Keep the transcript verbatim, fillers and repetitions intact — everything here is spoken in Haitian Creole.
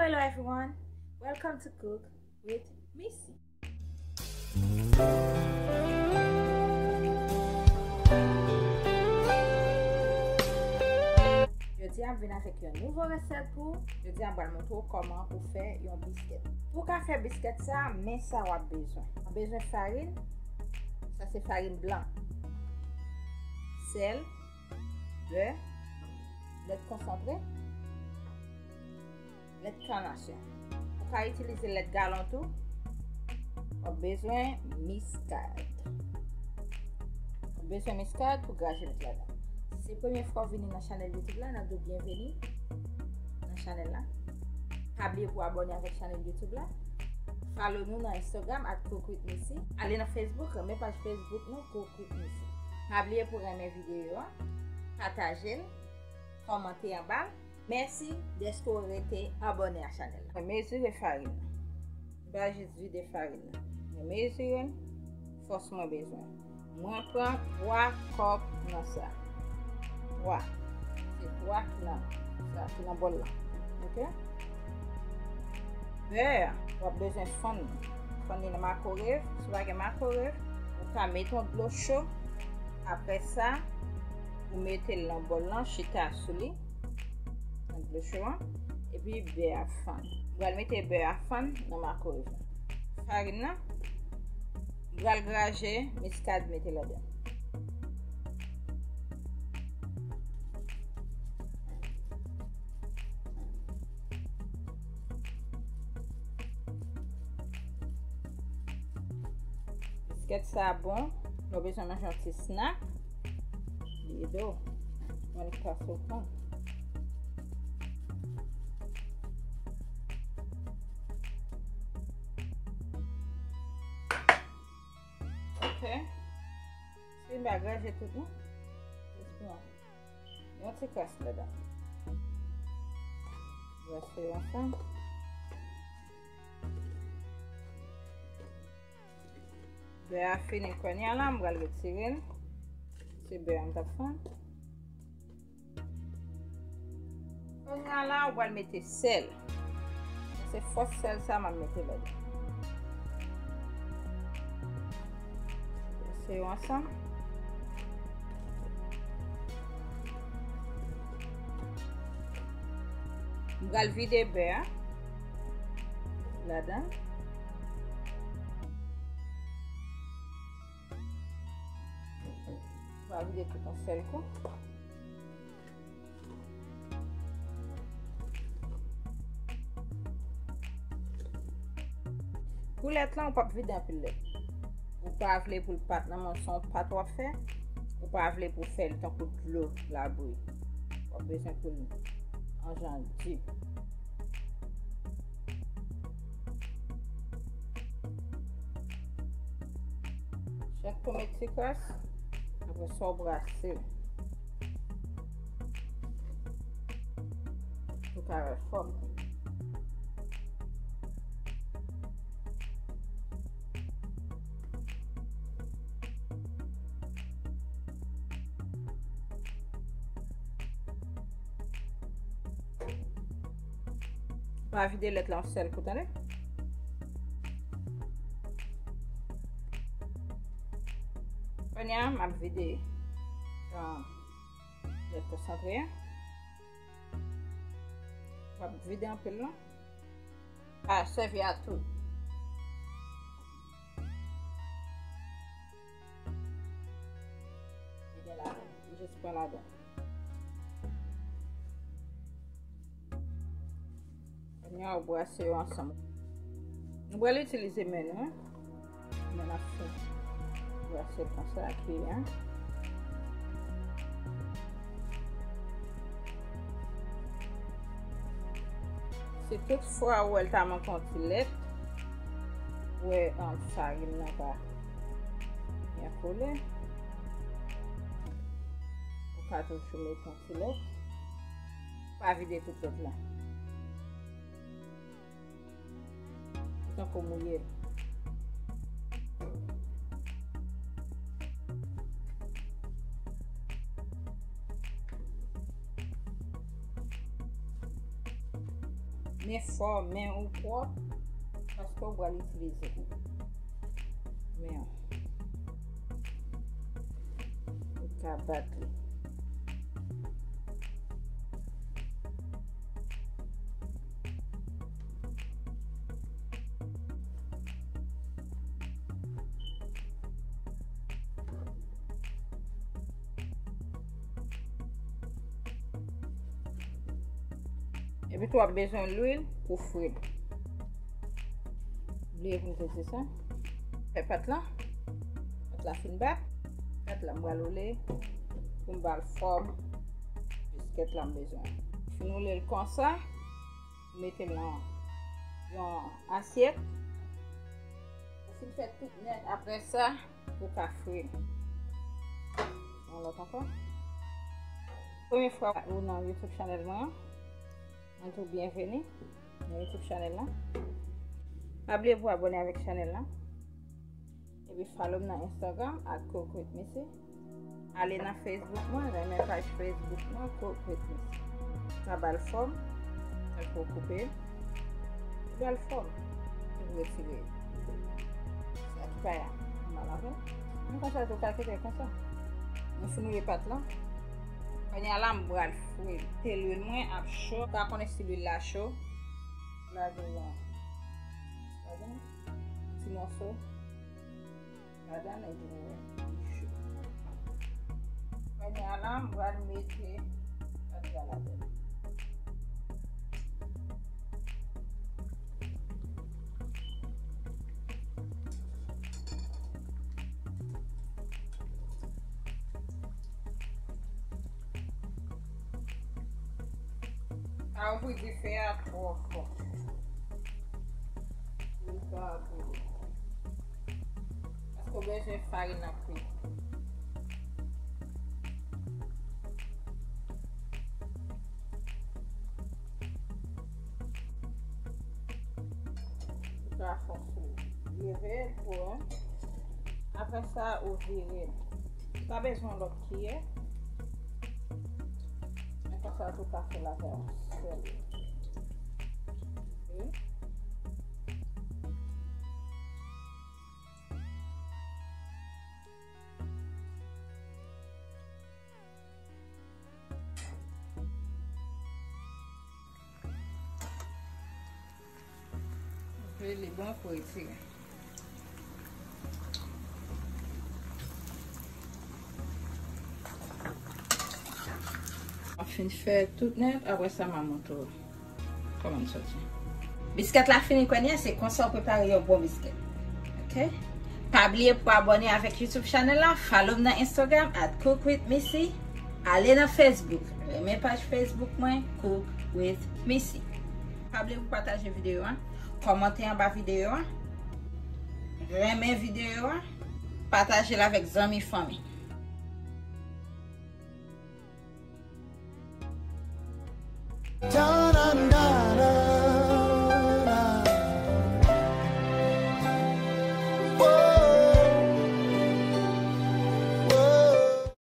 Hello everyone, welcome to Cook with Missy. Jodi a m vin avèk yon nouvo resèt pou ou. Jodi a m pral montre w kòman pou fè yon biskèt. Pou w ka fè biskèt sa, men sa w ap bezwen. W ap bezwen farin, sa se farin blan, sèl, bè, lèt konsantre, lèt kanasyon. Ou ka itilize lèt galon tou. W ap bezwen miskad. W ap bezwen miskad pou graje met ladan. Si se premye fwa w vini nan chanèl YouTube la, n ap di w byenveni nan chanèl la. Pa bliye pou w abòne avèk chanèl YouTube la. Follow nou nan Instagram at cook with missy. Ale nan Facebook, renmen paj Facebook nou, Cook with Missy. Pa bliye pou renmen videyo a, pataje l, kòmante anba l. Mèsi dèske w rete abòne a chanèl la. Mwen mezire farin nan. M pa jis vide farin nan. Mwen mezire l, fòs mwen bezwen. Mwen pran twa kòp nan sa. Twa. Se twa ki nan sa, ki nan bòl la. Oke? Bè, w ap bezwen fann li. Fann li nan makorev. Si w pa gen makorev, ou ka mete yon dlo cho. Apre sa, ou mete l nan bòl lan, chita sou li, nan dlo cho an, epi bè a fann. M pral mete bè a fann nan makorev lan. Farin nan, m pral graje miskad mete ladan. Biskèt sa bon, lè w bezwen manje yon ti snack, li ede w. Mwen li pase w tan. Ok. Si m pa graje tout non. Jis pran yon ti kras ladan. Brase yo ansanm. Bè a fini kounye a la, m pral retire l. Se bè a m t ap fann. Kounye a la, ou pral mete sèl. Se fòs sèl sa m ap mete ladan. Brase yo ansanm. M pral vide bè a ladan. M pral vide tout yon sèl kou. Pou lèt lan, ou p ap vide anpil lèt. Ou pa vle pou l pat nan, men se yon pat w ap fè. Ou pa vle pou fè l tankou dlo labri. W ap bezwen pou l an jan di. Chak tou met ti kras, apre sa w brase l. Pou ka wè fòm. Pa vide lèt la yon sèl kou, tande. Kounye a, m ap vide, um, lèt konsantre a. M ap vide anpil non. Pa sèvi a tout. Vide ladan. Jis pran ladan. Kounye a, ou brase yo ansanm. Nou pral itilize men nou, wi. Men n ap fè. Brase l konsa, ki, en. Si tout fwa ou wè l ta manke yon ti lèt, ou wè, um, farin nan pa byen kole, ou ka toujou mete yon ti lèt. Pa vide tout lèt la. Tankou mouye l. Fò men ou pwòp, paske w pral itilize men w. Ou ka bat li. Epi tou w ap bezwen lwil pou fri l. Bliye pou m te di sa. Fè pat la. Pat la fin bat. Pat la m pral woule pou m ba l fòm biskèt la m bezwen. Fin woule l konsa. Mete l nan yon asyèt. Ou fin fè tout nèt. Apre sa, ou ka fri l. Yon lòt ankò. Premye fwa ou nan YouTube chanèl mwen an, mwen di w byenveni nan YouTube chanèl la. Pa bliye pou abòne avèk chanèl la. Epi follow m nan Instagram at cook with missy. Ale nan Facebook mwen, renmen paj Facebook mwen, Cook with missy. Sa ba l fòm, tankou w koupe l. Ba l fòm, ou retire l. Sa ki pa la, m ba l avè l. Men konsa tou ka kite l konsa. Mwen fin woule pat lan. Kounye a la, m pral fri l. Te lwil mwen ap cho. Ou ka konnen si lwil la cho. Lage yon, lage yon ti mòso ladan l epi nou wè li cho. Kounye a la, m pral mete patra ladan l. Pa ouvri dife a twò fò. Li pa boule. Paske w bezwen farin nan kwi. Ou ka fè sou leve l tou, hein. Apre sa, ou vire l. Ou pa bezwen lòt kiyè. Men konsa tou ka fè l avè yon sèl. Ok. Ok, li bon pou retire. M ap fin fè tout nèt, apre sa m a montre w kòman l soti. Biskèt la fini kwè, se konsa w prepare yon bon biskèt. Ok? Pa bliye pou abòne avèk YouTube chanèl la, follow m nan Instagram at cook with missy. Ale nan Facebook, renmen paj Facebook mwen, Cook with Missy. Pa bliye pou pataje videyo a, kòmante anba videyo a, renmen videyo a, pataje l avèk zanmi, fanmi.